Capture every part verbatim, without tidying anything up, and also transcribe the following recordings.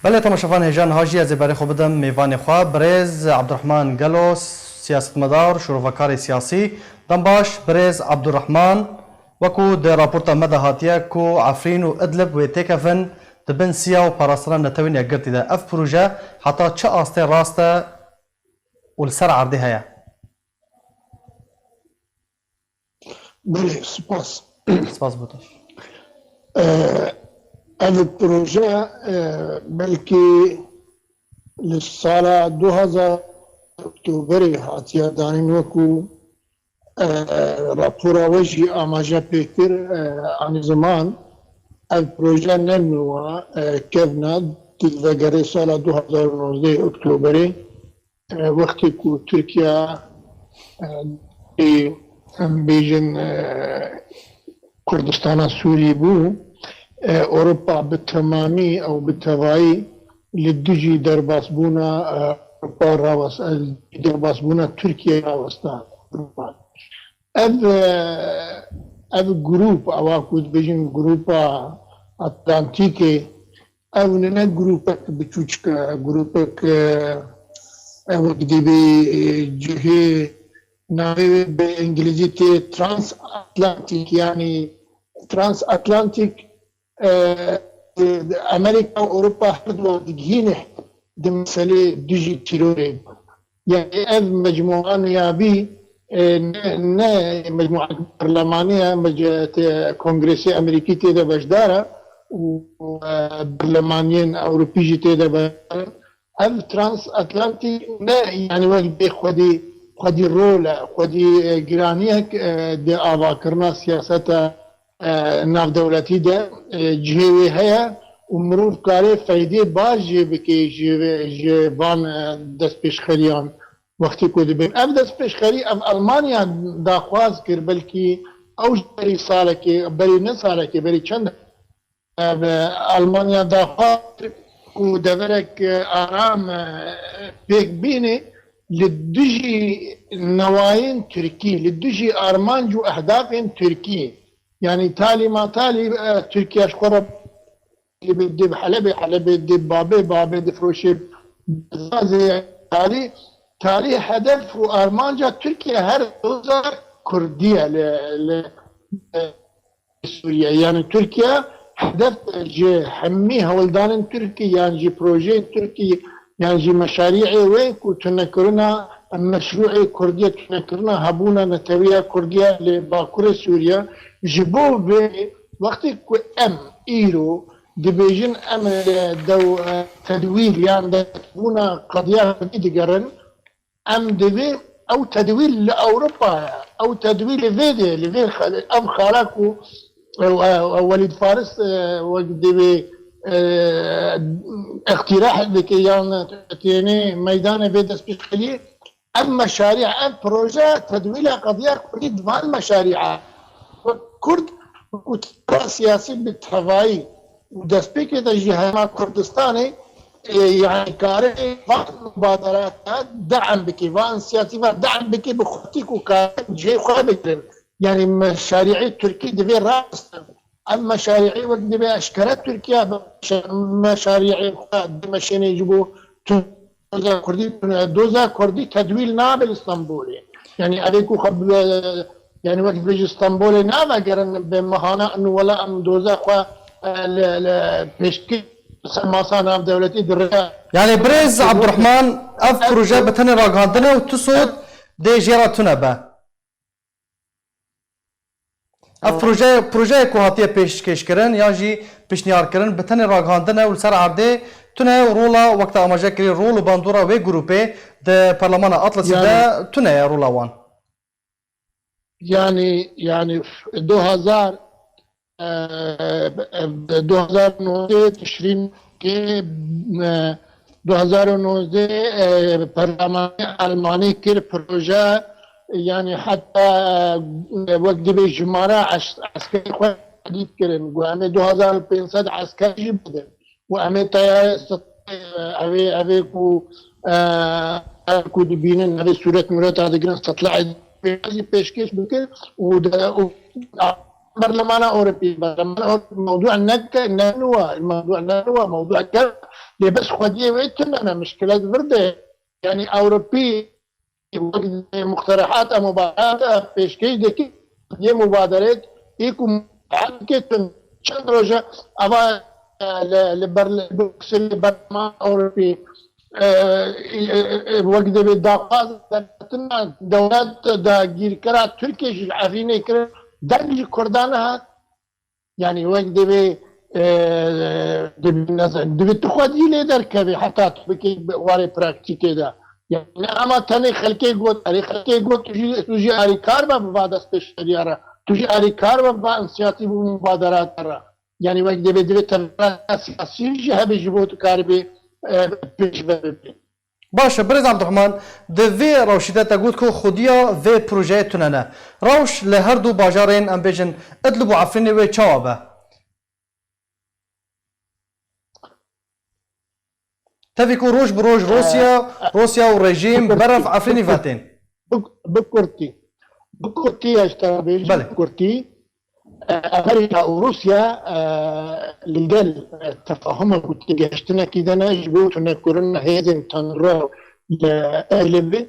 Belê temaşevan hêja niha jî ez ê berê xwe bidim mêvanê xwe, birêz Abdurrahman Gelo, siyasetmedar, şîrovekarê siyasî. Dem baş, birêz Abdurrahman, wekû di raporta me de hatiye ku Efrîn û Idlib wê têkevin di bin siya û parastina Netewên Yekgirtî de. Ev proje heta çi astê rast e û li ser erdê heye? Belê, spas. Spas bo te. Ee, ev proje, e, belkî li sala du hazar Oktoberê hatiye danîn, wekû, e, rapora we jî amaje pê kir, e, anî ziman. Ev proje ne nû e, kevna, di vegerê sala du hazar û nozdeh Oktoberê, e, wextê ku Tirkiye, e, ê, em bêjin, e, Kurdistana Sûrî bû, e, Ewropa bi temamî ew bi tevayî li dijî derbasbûna, e, Ewropa rawest-, e, li dijî derbasbûna Tirkiye rawesta. Ev, e, ev grûp, ewa ku dibêjin Grûpa Atlantîkê, ew ne grûpek biçûçik e, grûpek, e, ew dibê, e, cihê navê wê bi îngilîzî tê Transatlantic, yanî Transatlantic, e, e, Amerîka û Ewropa her du digihîne di meselê dijî terorê. Yani ev mecmua niyabî, e, ne, ne mecmua parlemanî ye, mec-, te-, Kongresê Amerîkî tê de beşdar e û, e, parlemaniyên Ewropî jî tê de beşdar e. Ev transatlantî ne, yani wek bê xwedî, xwedî rol e, xwedî, e, giraniyek, e, di avakirina siyaseta, e, navdewletî de, e, cihê wê heye û mirov karê feydê baş jê bike ji, ji van, e, destpêşxeriyan. Wextê ku dibên ev destpêşxerî, ev Almanya daxwaz kir, belkî ew ji berî salekê, berî ne salekê, berî çend, ev Almanya daxwaz kir ku deverek, e, aram, e, pêk bîne li dijî newayên Tirkî, li dijî armanc û ehdafên Tirkî. Yani talî ma talî, e, Tirkiye ji xwe re Helebê dê bi Helebê, Helebê dê babê, babê difiroşê Zazê. Tarî, tarî hedef û armanca Tirkiye her doza Kurdî ye li, li, Sûriye. Yani Tirkiye hedef ji hemî hewldanên Tirkî yan jî projeyên Tirkî yan jî meşarîê wê ku tunekirina meşrûê Kurdiye, tunekirina hebûna netewiya Kurdiye li Bakurê Sûriye. Ji bo vê wextê ku em îro dibêjin em, e, dew, e, tedwîl yan destbûna qediya Kurdî digerin, em divê ew tedwîl li Ewropa ye. Ew tedwîl li vê de, li vê xe-, ev xala ku, e, e, Welîd Faris, e, wek divê, e, îqtîrah dike yan têne meydanê vê destpêşxeriyê, ev meşarî, ev proje tedwîla qediya Kurdî di van meşarîa Kurd û tevgera siyasî bi tevayî û destpêkê de jî hema Kurdistanê, e, yani kare van mubaderata de'em bike, van siyasî van de'em bike bi xurtî ku karin cihê xwe bigirin. Yani meşarîê Tirkî divê rast Ev meşarî'ê wek divê eşkere Tirkiye be, meşarî'ê xwe dimeşêne ji bo tu-, doza Kurdî, doza Kurdî tedwîl nabe li Stenbolê. Yani evê ku xwe bi, yani wek divê ji Stenbolê navegerin bi mehana inu wela em doza xwe, e, li, li pêşkê ser masa navdewletî dirê. Yani birêz Abdurrahman, ev proje bi tenê ragihandin e û tu sot dê jê re tune be. Ev proje, projeyê ku hatiye pêşkêşkirin yan jî pişniyarkirin bi tenê ragihandin e û li ser erdê tune ye û rola, wek te amaje kirî, rol û bandora wê grûpê di Parlemana Atlasî de Yani tune ye rola wan. Yani, yani du hazar, e, du hazar nozdeh Tişrîn ke, e, du hazar û nozdeh, e, perlemanê Almanî kir proje, yani heta, e, wek dibê jimara es-, eskerê xwe tedît kirin. Got, em ê du hazar û pênc sed esker jî bidin. Û em ê teyarê sitayê, evê, evê ku, e, ev ku dibînin, evê sûret mûreta digirin, sitlayê jî pêşkêş bikin û de, û Berlemana Ewropî, Berlemana Ewropî mewdû ne ke-, ne nû e, mewdû ne nû e, mewdû ger, lê bes xwediyê wê tune ne, mişkilet vir de. Yanî Ewropî wek muqterehata, mubaderata pêşkêş dike, yê mubaderê ê ku muteheqîqê tune. Çend roje ava, e, li, li Berlin, Brukselê Berlemana Ewropî, e, e, e, e, wek dibê daxwaz derketina dewlet dagîrkera Tirkiyê ji Efrînê kirin, deng ji Kurdan nehat. Yanî wek dibê, e, dibê, ne zanim, dibê tu xwedî lê derkevê heta tu bikê bi warê praktîkê de. Yanî ne ema tenê xelkê got, erê xelkê got, tu jî, tu jî arîkar be bi va destpêşeriya re. Tu jî arîkar be bi va însiyatîf û mubaderata re. Yanî wek dibê, dibê tevgera siyasî jî hebe ji bo tu karibê, e, pêş ve bibê. Baş e, birêz Abdurrahman, di vê rewşî de te got ku xwediya vê projeyê tune ne. Rewş li her du bajarên, em bêjin, Idlib û Efrînê wê çawa be? Tevî ku roj bi roj Rûsya, Rûsya û rejîm berev Efrînî ve tên. Bi, bi kurtî. Bi kurtî ez te bêjim, Belê. Bi kurtî. E, Amerîka û Rûsya, e, li gel, e, tefahuma ku têgihiştinekî de ne ji bo tunekirina hêzên tundrew li Idlibê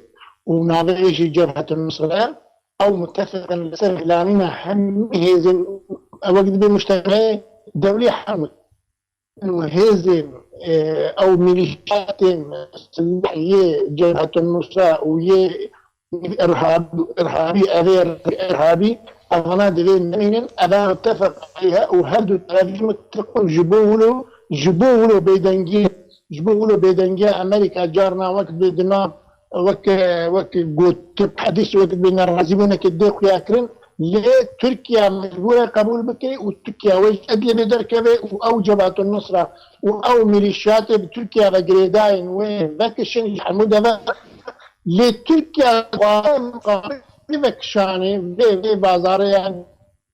û navê wê jî Cebhetun Nusre, ew mutefiqin li ser hilanîna hemî hêzên, ew wek dibê mujtemeyê dewlî hemû hêzên, e, ew mîlîşyatên silah yê Cebhetun Nusra û yê irhab-, irhabî, evê irhabî, evana divê nemînin, eva muttefeq aleyhe û her du tarafî muttefeq bûn ji bo wilo, ji bo wilo bêdengiyê, ji bo wilo bêdengiya Amerîka carna wek bi di nav, wek, wek gotib hedîs, wek bi nerazîbûnekê dê xuya kirin, lê Tirkiye mecbûr e qebûl bike û Tirkiye wê ji Idlibê derkeve û ew Cebhatun Nusra û ew mîlîşyatê bi Tirkiye ve girêdayên wê vekişin ji hemû deve. Lê Tirkiye dixwaze muqabilî vekişanê vê, vê bazarê, yanî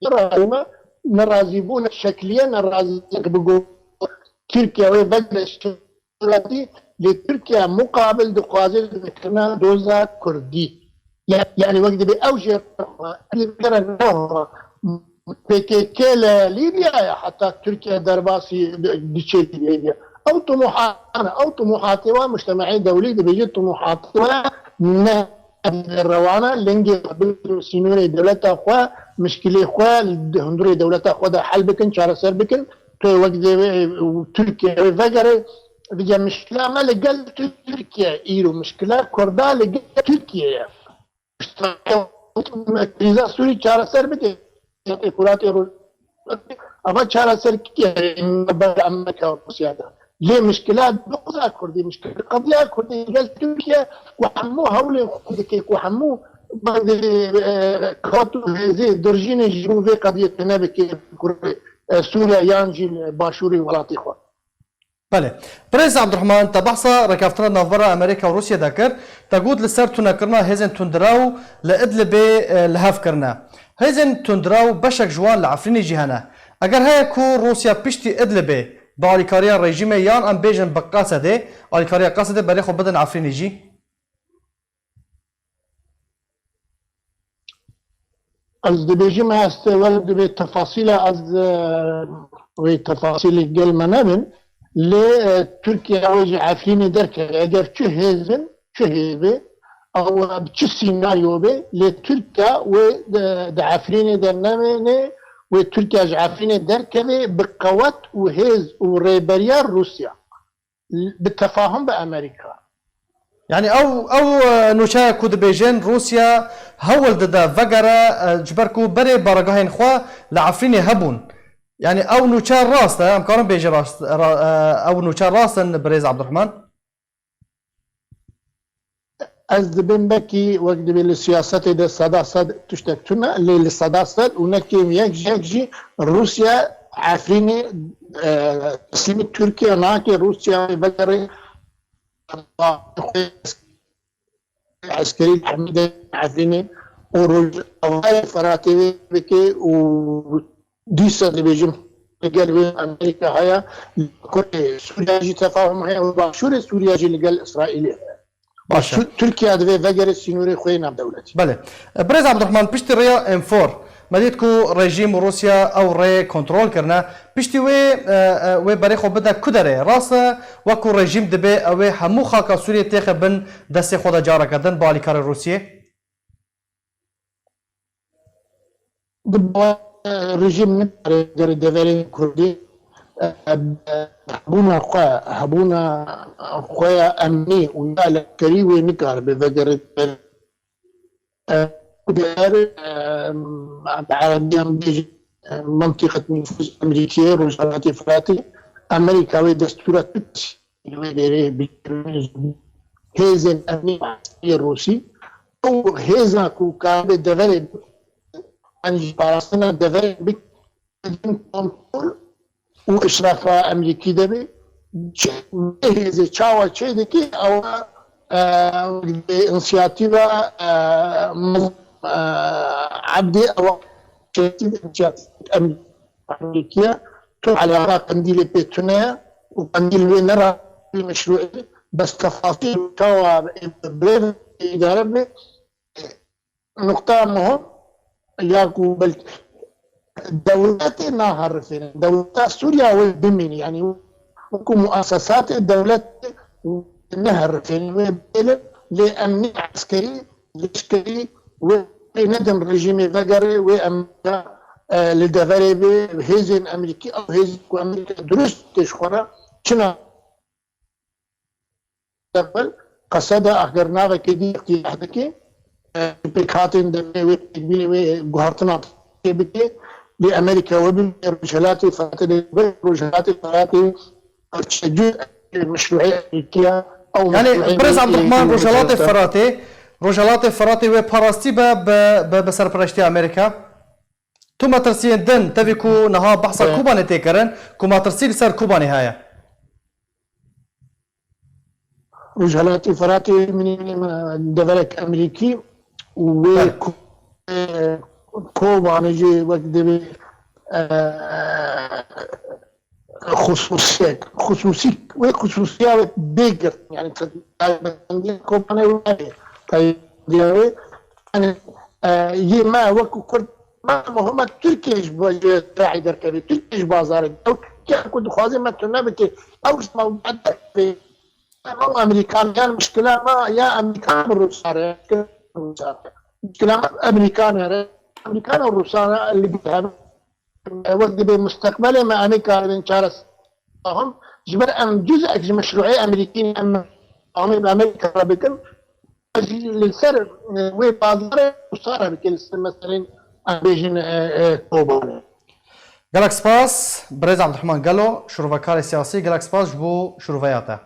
nerazîbûn, nerazîbûn şekliye, nerazîbûn bi got Tirkiye wê vekişanê. Lê Tirkiye muqabil dixwaze dikirina doza Kurdî. Ya-, yanî wek dibê ew jê re, P K K li Lîbyayê, heta Tirkiye derbasî diçe Lîbyayê. Ew tumuhatane, ew tumuhatê wa mujtemeê dewlî dibêje tumuhatê wa ne rewana, lingê xwe bin sînorê dewleta xwe, mişkilê xwe li hundirê dewleta xwe de hel bikin, çareser bikin. Tu wek dê wê û Tirkiye wê vegere, vige mişkila me li gel Tirkiye, îro mişkila Kurda li gel Tirkiye ye. Krîza Sûrî çareser bike. Furatê Rû-, ava çareser kiriye ber Amerîka û Rûsya de. Lê mişkila doza Kurdî, mişkila qediya Kurdî gel Tirkiye ku hemû hewlên xwe dike, ku hemû, e, kat û hêzê dirjînê ji bo vê qediyê tune bike Kurdê, e, Sûriye yan jî li başûrê welatê xwe. Belê. Birêz Abdurrahman, te behsa rêkeftina navbera Amerîka û Rûsya de kir. Te got li ser tunekirina hêzên tundrew li Idlibê, e, li hev kirine. Hêzên tundrew beşek ji wan li Efrînê jî hene. Eger heye ku Rûsya piştî Idlibê bi alîkariya rejîmê yan em bêjin bi Qasedê, alîkariya Qasedê berê xwe bidin Efrînê jî? Ez dibêjim, ez te wek dibê tefasîla ez, e, wê tefasîlê gel me nebin. Lê, e, Tirkiye wê ji Efrînê derkeve. Eger çi hêz in, çi hêz be, ew bi çi sînaryo be, lê Tirkiye wê di, di Efrînê de nemêne, wê Tirkiye ji Efrînê derkeve bi qewet û hêz û rêberiya Rûsya. Bi tefahum bi Amerîka. Yanî ew, ew, e, nûçeya ku dibêjin Rûsya hewl dide vegere, e, ji ber ku berê baregahên xwe li Efrînê hebûn. Yanî ew nûçe rast e, em karin bêjin rast, ra-, e, ew nûçe rast in, birêz Abdurrahman? Ez dibêm belkî wek dibê li siyasetê de seda sed tiştek tune, lê li seda sed û ne kêm yek ji yek jî Rûsya Efrînê, e, teslîmî Tirkiye nake, Rûsya vegerê eskerî hemî de Efrînê û Rojavayê Feratê wê bike û dîsa dibêjim, gel wê Amerîka heye, li Kurê Sûriye jî tefahum heye û başûrê Sûriye jî li gel Îsraîlê heye. Baş e. Tür-, Tirkiye divê vegere sînorê xwe yê navdewletî. Belê. E, Birêz Abdurrahman, piştî rêya Enfor, Me dît ku rejîm û Rûsya ew rê kontrol kirine. Piştî wê, e, e, wê berê xwe bide ku derê? Rast e, wek ku rejîm dibê ew ê hemû xaka Sûriyê têxe bin destê xwe de careke din bi alîkarê Rûsiyê? Di bo rejîm nikare gere deverên Kurdî, e, e, hebûna xwe, hebûna xwe ya emnî û ya leşkerî wê nikaribe vegere deverê. E, Ku der, e, bi erebiyan bêjin, e, منطقة نفوذ Amerîkiyê, Rojhelatê Firatê, Amerîka wê destûra tu tiştî li wê derê bikirine ji bo hêzên emnî û eskeriyê Rûsî. Ew hêza ku karibe deverê, yanî ji parastina deverê bik-, bin kontrol û îşrafa Amerîkî de be. Çi, vê hêzê çawa çê dike, ewa, e, wek dibê însiyatîva, e, Mez-, e, Ebdî, ewa çêtir însiyatîv Amerîkî ye. Tu eleqa Qendîlê pê tune ye û Qendîl wê ne ra meşrû e, bes tefasîl çawa bi rê îdare be. Nuqta muhim ya ku belkî dewletê naherifêne. Dewleta Sûriya wê bimîne. Yanî wekî muesesatê dewletê neherifêne. Wê bêlin lê emnî eskerî, leşkerî wê, wê nedin rejîmê vegere, wê Amerîka, e, li deverê bê, hêzên Amerîkî, ew hêzên ku Amerîka dirust tê ji xwe re çina Qeseda axgernavekê dî îftîtah dike, e, pêkhatên demê wê pêkbînê wê guhertina tê bike, lê Amerîka we bimîne Rojhelatê Firatê lê be, Rojhelatê Firatê parçecû meşrûê Amerîkiya, ew Yani meşrûê Birêz Amerîkî Abdurrahman, Rojhelatê Firatê, Rojhelatê Firatê wê parastî be bi, bi, bi serpereştiya Amerîka? Tu metirsiyên din, tevî ku niha behsa Kobanê tê kirin, ku metirsî li ser Kobanê heye? Rojhelatê Firatê minî, minî deverek Amerîkî û wê Belê. Ko-, e, Kobanê jî wek dibê, e, xusûsiyek, xusûsî, wê xusûsiya wê bê girtin, yani taybetmendiya Kobanê wê nayê, taybetmendiya wê, yani, e, yê me wekî Kurd, me muhim e Tirkiye ji bo-, ji rayê derkeve, Tirkiye ji bazarê, ew Tirkiye ku dixwaze me tune bike, ew ji me derkeve, ew Amerîkan, yan mişkila me ya Amerîkan bi Rûsar e, mişkila me Amerîkan e, Amerîkan û Rûsar e li bir hebe. Wek dibê musteqbelê me em ê karibin çareser bixin. Ji ber em cuzek ji meşrûê Amerîkî ne, em amê bi Amerîka re bikin. Jî li ser, e, wê bazarê Rûsar re bike, li ser meselên em bêjin, e, e, Kobanê. Gelek spas, Birêz Abdurrahman Gelo, şirovekarê siyasî, gelek spas ji bo şiroveya te.